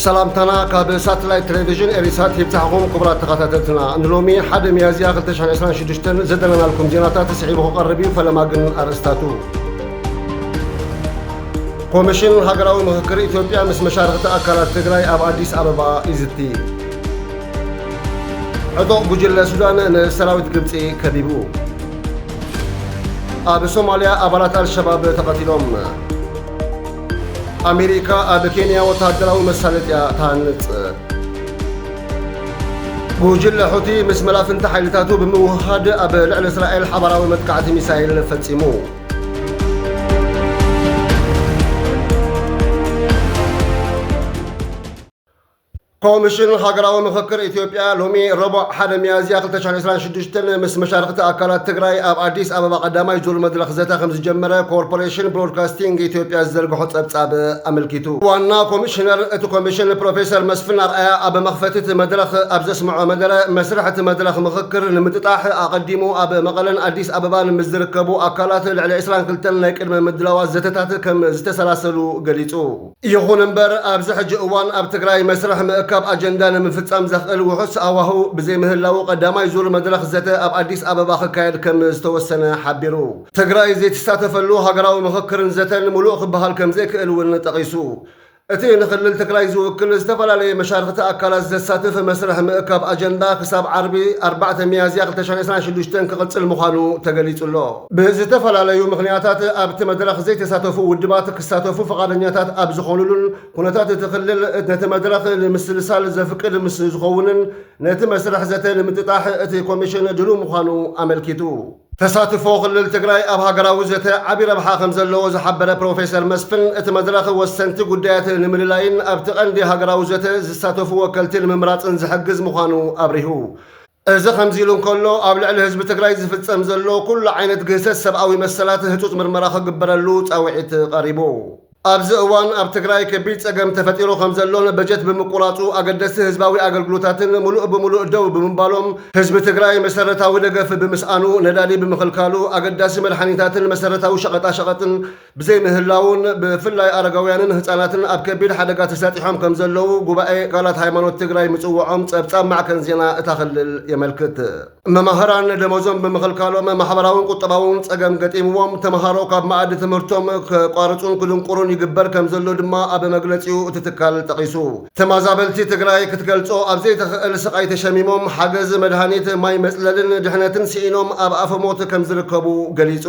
ሰላምታና ካብ ሳተላይት ቴሌቪዥን ኤሪሳት ይብጻሕኹም ክቡራት ተኸታተልትና። ንሎሚ ሓደ ሚያዝያ ክልተ ሽሕን ዕስራን ሽዱሽተን ዘዳለናልኩም ዜናታት ስዒቡ ክቐርብ እዩ። ፈለማ ግን ኣርእስታቱ። ኮሚሽን ሃገራዊ ምኽክር ኢትዮጵያ ምስ መሻርኽቲ ኣካላት ትግራይ ኣብ ኣዲስ ኣበባ ይዝቲ። ዕጡቕ ጉጅለ ሱዳን ንሰራዊት ግብጺ ከቢቡ። ኣብ ሶማልያ ኣባላት ኣልሸባብ ተቐቲሎም። ኣሜሪካ ኣብ ኬንያ ወተሃደራዊ መሳለጥያ ትሃንጽ። ጉጅለ ሑቲ ምስ መላፍንቲ ሓይልታቱ ብምውህሃድ ኣብ ልዕሊ እስራኤል ሓባራዊ መጥቃዕቲ ሚሳይል ፈጺሙ። ኮሚሽን ሃገራዊ ምኽክር ኢትዮጵያ ሎሚ ረቡዕ ሓደ ሚያዝያ ክልተ ሽሕን ዕስራን ሽዱሽተን ምስ መሻርኽቲ ኣካላት ትግራይ ኣብ ኣዲስ ኣበባ ቀዳማይ ዙር መድረኽ ዘተ ከም ዝጀመረ ኮርፖሬሽን ብሮድካስቲንግ ኢትዮጵያ ዝዘርግሖ ጸብጻብ ኣመልኪቱ። ዋና ኮሚሽነር እቲ ኮሚሽን ፕሮፌሰር መስፍን ኣርኣያ ኣብ መኽፈቲ እቲ መድረኽ ኣብ ዘስምዖ መደረ፣ መስርሕ እቲ መድረኽ ምኽክር ንምጥጣሕ ኣቐዲሙ ኣብ መቐለን ኣዲስ ኣበባን ምስ ዝርከቡ ኣካላት ልዕሊ ዕስራን ክልተን ናይ ቅድመ ምድላዋት ዘተታት ከም ዝተሰላሰሉ ገሊጹ። ይኹን እምበር፣ ኣብዚ ሕጂ እዋን ኣብ ትግራይ መስርሕ ምእካብ ኣጀንዳ ንምፍጻም ዘኽእል ውሑስ ሃዋህው ብዘይምህላዉ፣ ቀዳማይ ዙር መድረኽ ዘተ ኣብ ኣዲስ ኣበባ ክካየድ ከም ዝተወሰነ ሓቢሩ። ትግራይ ዘይትሳተፈሉ ሃገራዊ ምኽክርን ዘተን ምሉእ ክበሃል ከም ዘይክእል እውን ጠቒሱ። እቲ ንክልል ትግራይ ዝውክል ዝተፈላለየ መሻርኽቲ ኣካላት ዘሳትፍ መስርሕ ምእካብ ኣጀንዳ ክሳብ ዓርቢ ኣርባዕተ ሚያዝያ ክልተ ሽሕን ዕስራን ሽዱሽተን ክቕጽል ምዃኑ ተገሊጹ ኣሎ። ብዝተፈላለዩ ምኽንያታት ኣብቲ መድረኽ ዘይተሳተፉ ውድባት ክሳተፉ ፍቓደኛታት ኣብ ዝኾኑሉን፣ ኩነታት እቲ ክልል ነቲ መድረኽ ንምስልሳል ዘፍቅድ ምስ ዝኸውንን፣ ነቲ መስርሕ ዘተ ንምጥጣሕ እቲ ኮሚሽን ድሉው ምዃኑ ኣመልኪቱ። ተሳትፎ ክልል ትግራይ ኣብ ሃገራዊ ዘተ ዓቢ ረብሓ ከም ዘለዎ ዝሓበረ ፕሮፌሰር መስፍን፣ እቲ መድረኽ ወሰንቲ ጉዳያት ንምልላይን ኣብቲ ቀንዲ ሃገራዊ ዘተ ዝሳተፉ ወከልቲ ንምምራጽን ዝሕግዝ ምዃኑ ኣብሪሁ። እዚ ከምዚ ኢሉ እንከሎ፣ ኣብ ልዕሊ ህዝቢ ትግራይ ዝፍጸም ዘሎ ኩሉ ዓይነት ግህሰት ሰብኣዊ መሰላት ህጹጽ ምርመራ ክግበረሉ ጻውዒት ቀሪቡ። ኣብዚ እዋን ኣብ ትግራይ ከቢድ ጸገም ተፈጢሩ ከም ዘሎን በጀት ብምቁራጹ ኣገደስቲ ህዝባዊ ኣገልግሎታትን ምሉእ ብምሉእ ደው ብምባሎም፣ ህዝቢ ትግራይ መሰረታዊ ደገፍ ብምስኣኑ፣ ነዳዲ ብምኽልካሉ፣ ኣገዳሲ መድሓኒታትን መሰረታዊ ሸቐጣሸቐጥን ብዘይምህላውን፣ ብፍላይ ኣረጋውያንን ህጻናትን ኣብ ከቢድ ሓደጋ ተሳጢሖም ከም ዘለዉ ጉባኤ ትካላት ሃይማኖት ትግራይ ምጽውዖም ጸብጻብ ማዕከን ዜና እታ ክልል የመልክት። መማህራን ደሞዞም ብምኽልካሎም ማሕበራውን ቁጠባውን ጸገም ገጢምዎም፣ ተምሃሮ ካብ መኣዲ ትምህርቶም ከቋርጹን ክድንቁሩን ይግበር ከም ዘሎ ድማ ኣብ መግለጺኡ እቲ ትካል ጠቒሱ። ተመዛበልቲ ትግራይ ክትገልጾ ኣብ ዘይትኽእል ስቓይ ተሸሚሞም፣ ሓገዝ መድሃኒት፣ ማይ መጽለልን ድሕነትን ስኢኖም ኣብ ኣፈ ሞት ከም ዝርከቡ ገሊጹ።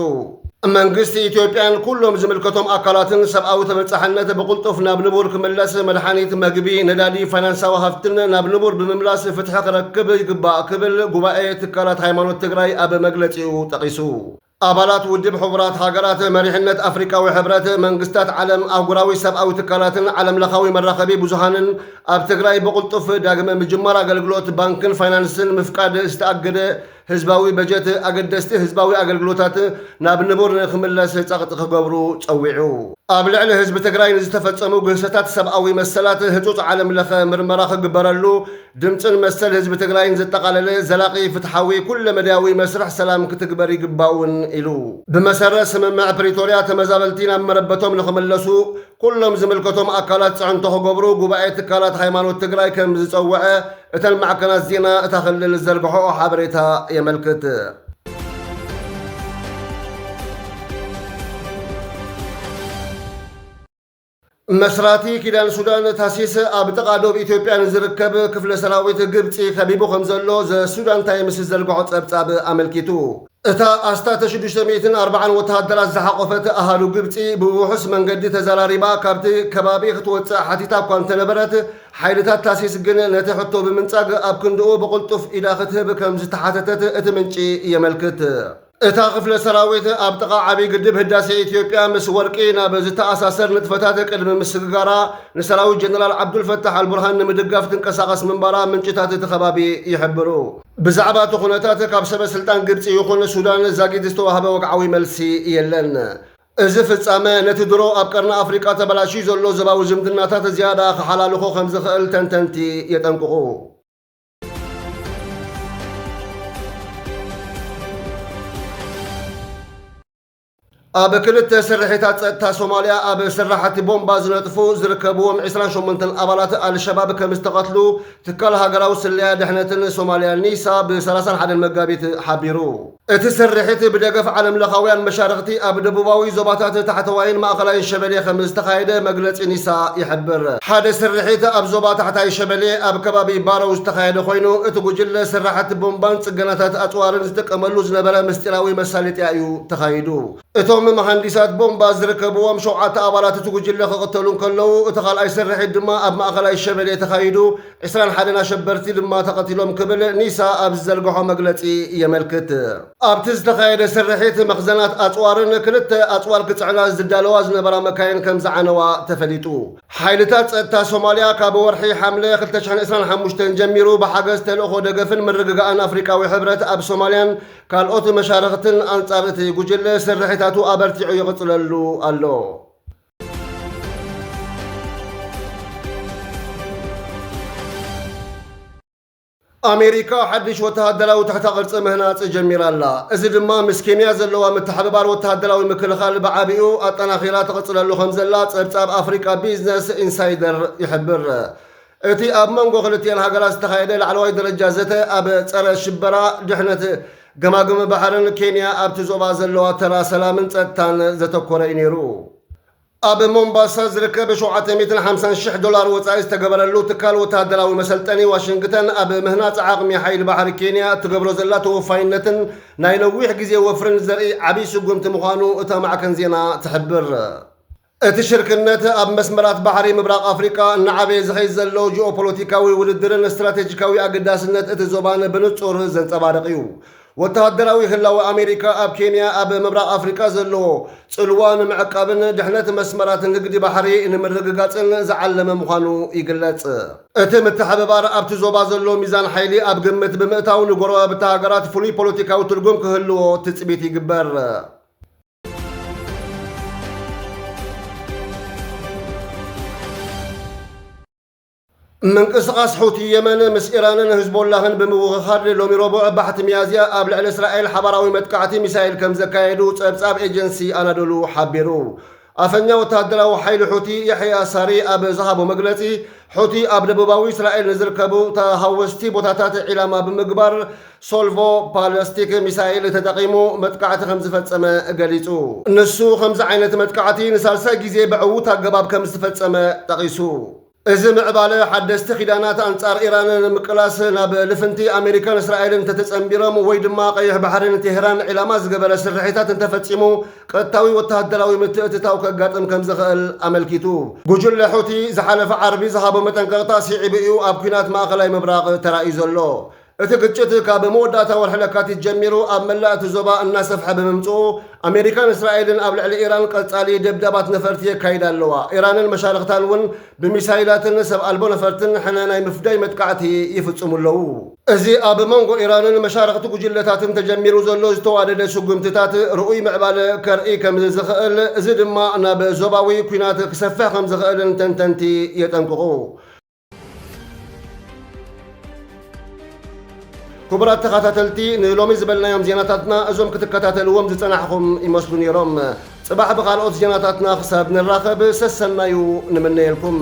መንግስቲ ኢትዮጵያን ኩሎም ዝምልከቶም ኣካላትን ሰብኣዊ ተበጻሕነት ብቕልጡፍ ናብ ንቡር ክምለስ፣ መድሓኒት፣ መግቢ፣ ነዳዲ፣ ፋይናንሳዊ ሃፍትን ናብ ንቡር ብምምላስ ፍትሒ ክረክብ ይግባእ ክብል ጉባኤ ትካላት ሃይማኖት ትግራይ ኣብ መግለጺኡ ጠቒሱ። ኣባላት ውድብ ሕቡራት ሃገራት፣ መሪሕነት ኣፍሪቃዊ ሕብረት፣ መንግስታት ዓለም፣ ኣህጉራዊ ሰብኣዊ ትካላትን ዓለምለኻዊ መራኸቢ ብዙሃንን ኣብ ትግራይ ብቕልጡፍ ዳግመ ምጅማር ኣገልግሎት ባንክን ፋይናንስን ምፍቃድ ዝተኣገደ ህዝባዊ በጀት ኣገደስቲ ህዝባዊ ኣገልግሎታት ናብ ንቡር ንክምለስ ጸቕጢ ክገብሩ ጸዊዑ። ኣብ ልዕሊ ህዝቢ ትግራይ ንዝተፈጸሙ ግህሰታት ሰብኣዊ መሰላት ህጹጽ ዓለም ለኸ ምርመራ ክግበረሉ፣ ድምፅን መሰል ህዝቢ ትግራይን ዘጠቓለለ ዘላቒ ፍትሓዊ ኩለ መዳያዊ መስርሕ ሰላም ክትግበር ይግባእ እውን ኢሉ። ብመሰረት ስምምዕ ፕሪቶርያ ተመዛበልቲ ናብ መረበቶም ንክምለሱ ኩሎም ዝምልከቶም ኣካላት ፅዕንቶ ክገብሩ ጉባኤ ትካላት ሃይማኖት ትግራይ ከም ዝፀወዐ እተን ማዕከናት ዜና እታ ክልል ዝዘርግሖ ሓበሬታ የመልክት። መስራቲ ኪዳን ሱዳን ታሲስ ኣብ ጥቓ ዶብ ኢትዮጵያ ንዝርከብ ክፍለ ሰራዊት ግብፂ ከቢቡ ከም ዘሎ ዘ ሱዳን ታይምስ ዝዘርግሖ ጸብጻብ ኣመልኪቱ። እታ ኣስታት ሽዱሽተ ሚእትን ኣርባዓን ወተሃደራት ዝሓቖፈት ኣሃዱ ግብፂ ብውሑስ መንገዲ ተዘራሪባ ካብቲ ከባቢ ክትወፅእ ሓቲታ እኳ እንተነበረት፣ ሓይልታት ታሲስ ግን ነቲ ሕቶ ብምንጻግ ኣብ ክንድኡ ብቕልጡፍ ኢዳ ክትህብ ከም ዝተሓተተት እቲ ምንጪ የመልክት። እታ ክፍለ ሰራዊት ኣብ ጥቓ ዓብዪ ግድብ ህዳሴ ኢትዮጵያ ምስ ወርቂ ናብ ዝተኣሳሰር ንጥፈታት ቅድሚ ምስግጋራ ንሰራዊት ጀነራል ዓብዱልፈታሕ ኣልቡርሃን ንምድጋፍ ትንቀሳቐስ ምንባራ ምንጭታት እቲ ከባቢ ይሕብሩ። ብዛዕባ እቲ ኩነታት ካብ ሰበ ስልጣን ግብፂ ይኹን ሱዳን ዛጊት ዝተዋህበ ወግዓዊ መልሲ የለን። እዚ ፍጻመ ነቲ ድሮ ኣብ ቀርኒ ኣፍሪቃ ተበላሽዩ ዘሎ ዞባዊ ዝምድናታት ዝያዳ ክሓላልኾ ከም ዝኽእል ተንተንቲ የጠንቅቑ። ኣብ ክልተ ስርሒታት ጸጥታ ሶማልያ ኣብ ስራሓቲ ቦምባ ዝነጥፉ ዝርከብዎም ዕስራን ሸሞንተን ኣባላት ኣልሸባብ ከም ዝተቐትሉ ትካል ሃገራዊ ስለያ ድሕነትን ሶማልያ ኒሳ ብ ሰላሳን ሓደን መጋቢት ሓቢሩ። እቲ ስርሒት ብደገፍ ዓለም ለኻውያን መሻርኽቲ ኣብ ደቡባዊ ዞባታት ታሕተዋይን ማእኸላይን ሸበሌ ከም ዝተኻየደ መግለጺ ኒሳ ይሕብር። ሓደ ስርሒት ኣብ ዞባ ታሕታይ ሸበሌ ኣብ ከባቢ ባረው ዝተኻየደ ኮይኑ፣ እቲ ጉጅለ ስራሓት ቦምባን ጽገናታት ኣጽዋርን ዝጥቀመሉ ዝነበረ ምስጢራዊ መሳለጥያ እዩ ተኻይዱ። እቶም መሃንዲሳት ቦምባ ዝርከብዎም ሸውዓተ ኣባላት እቲ ጉጅለ ክቕተሉ እንከለዉ፣ እቲ ካልኣይ ስርሒት ድማ ኣብ ማእኸላይ ሸበሌ ተኻይዱ፣ ዕስራን ሓደን ኣሸበርቲ ድማ ተቐቲሎም ክብል ኒሳ ኣብ ዝዘርግሖ መግለጺ የመልክት። ኣብቲ ዝተኻየደ ስርሒት መኽዘናት ኣጽዋርን ክልተ ኣጽዋር ክጽዕና ዝዳለዋ ዝነበራ መካይን ከም ዝዓነዋ ተፈሊጡ። ሓይልታት ጸጥታ ሶማልያ ካብ ወርሒ ሓምለ ክልተ ሽሕን ዕስራን ሓሙሽተን ጀሚሩ ብሓገዝ ተልእኾ ደገፍን ምርግጋእን ኣፍሪቃዊ ሕብረት ኣብ ሶማልያን ካልኦት መሻርኽትን ኣንጻር እቲ ጉጅለ ስርሒታቱ ኣበርቲዑ ይቕጽለሉ ኣሎ። ኣሜሪካ ሓድሽ ወተሃደራዊ ትሕተ ቅርጺ ምህናጽ ጀሚራ ኣላ። እዚ ድማ ምስ ኬንያ ዘለዋ ምትሕብባር ወተሃደራዊ ምክልኻል ብዓቢኡ ኣጠናኺራ ትቕጽለሉ ከም ዘላ ጸብጻብ ኣፍሪቃ ቢዝነስ ኢንሳይደር ይሕብር። እቲ ኣብ መንጎ ክልቲኣን ሃገራት ዝተኻየደ ላዕለዋይ ደረጃ ዘተ ኣብ ጸረ ሽበራ፣ ድሕነት ገማግም ባሕርን ኬንያ ኣብቲ ዞባ ዘለዋ ተራ ሰላምን ጸጥታን ዘተኮረ እዩ ነይሩ። ኣብ ሞምባሳ ዝርከብ ሸውዓተ ሚእትን ሓምሳን ሽሕ ዶላር ወጻኢ ዝተገበረሉ ትካል ወተሃደራዊ መሰልጠኒ ዋሽንግተን ኣብ ምህናጽ ዓቕሚ ሓይሊ ባሕሪ ኬንያ እትገብሮ ዘላ ተወፋይነትን ናይ ነዊሕ ግዜ ወፍርን ዘርኢ ዓብዪ ስጉምቲ ምዃኑ እታ ማዕከን ዜና ትሕብር። እቲ ሽርክነት ኣብ መስመራት ባሕሪ ምብራቕ ኣፍሪቃ እናዓበየ ዝኸይድ ዘሎ ጂኦፖለቲካዊ ውድድርን ስትራቴጂካዊ ኣገዳስነት እቲ ዞባን ብንጹር ዘንጸባርቕ እዩ። ወተሃደራዊ ህላወ ኣሜሪካ ኣብ ኬንያ ኣብ ምብራቕ ኣፍሪቃ ዘለዎ ጽልዋ ንምዕቃብን ድሕነት መስመራት ንግዲ ባሕሪ ንምርግጋጽን ዝዓለመ ምዃኑ ይግለጽ። እቲ ምትሕብባር ኣብቲ ዞባ ዘሎ ሚዛን ሓይሊ ኣብ ግምት ብምእታው ንጎረባብቲ ሃገራት ፍሉይ ፖለቲካዊ ትርጉም ክህልዎ ትጽቢት ይግበር። ምንቅስቓስ ሑቲ የመን ምስ ኢራንን ህዝቦላህን ብምውኽኻድ ሎሚ ረቡዕ ባሕቲ ሚያዝያ ኣብ ልዕሊ እስራኤል ሓባራዊ መጥቃዕቲ ሚሳይል ከም ዘካየዱ ጸብጻብ ኤጀንሲ ኣናዶሉ ሓቢሩ። ኣፈኛ ወተሃደራዊ ሓይሊ ሑቲ ያሕያ ሳሪ ኣብ ዝሃቦ መግለጺ፣ ሑቲ ኣብ ደቡባዊ እስራኤል ንዝርከቡ ተሃወስቲ ቦታታት ዒላማ ብምግባር ሶልቮ ፓለስቲክ ሚሳይል ተጠቒሙ መጥቃዕቲ ከም ዝፈጸመ ገሊጹ። ንሱ ከምዚ ዓይነት መጥቃዕቲ ንሳልሳይ ግዜ ብዕዉት ኣገባብ ከም ዝተፈጸመ ጠቒሱ። እዚ ምዕባለ ሓደስቲ ኪዳናት ኣንጻር ኢራን ንምቅላስ ናብ ልፍንቲ ኣሜሪካን እስራኤልን እንተተጸንቢሮም ወይ ድማ ቀይሕ ባሕሪ ንቴህራን ዒላማ ዝገበረ ስርሒታት እንተፈጺሙ ቀጥታዊ ወተሃደራዊ ምትእትታው ከጋጥም ከም ዝኽእል ኣመልኪቱ። ጉጅለ ሑቲ ዝሓለፈ ዓርቢ ዝሃቦ መጠንቀቕታ ስዒቡ እዩ ኣብ ኲናት ማእኸላይ ምብራቕ ተራእዩ ዘሎ። እቲ ግጭት ካብ መወዳእታ ወርሒ ለካቲት ጀሚሩ ኣብ መላእ እቲ ዞባ እናሰፍሐ ብምምጽኡ፣ ኣሜሪካን እስራኤልን ኣብ ልዕሊ ኢራን ቀጻሊ ደብዳባት ነፈርቲ የካይዳ ኣለዋ። ኢራንን መሻርኽታን እውን ብሚሳይላትን ሰብ ኣልቦ ነፈርትን ሕነ ናይ ምፍዳይ መጥቃዕቲ ይፍጽሙ ኣለዉ። እዚ ኣብ መንጎ ኢራንን መሻርኽቲ ጉጅለታትን ተጀሚሩ ዘሎ ዝተዋደደ ስጉምትታት ርኡይ ምዕባለ ከርኢ ከም ዝኽእል፣ እዚ ድማ ናብ ዞባዊ ኲናት ክሰፍሕ ከም ዝኽእልን ተንተንቲ የጠንቅቑ። ክቡራት ተኸታተልቲ፣ ንሎሚ ዝበልናዮም ዜናታትና እዞም ክትከታተልዎም ዝጸናሕኹም ይመስሉ ነይሮም። ጽባሕ ብኻልኦት ዜናታትና ክሳብ ንራኸብ ሰሰናዩ ንምነየልኩም።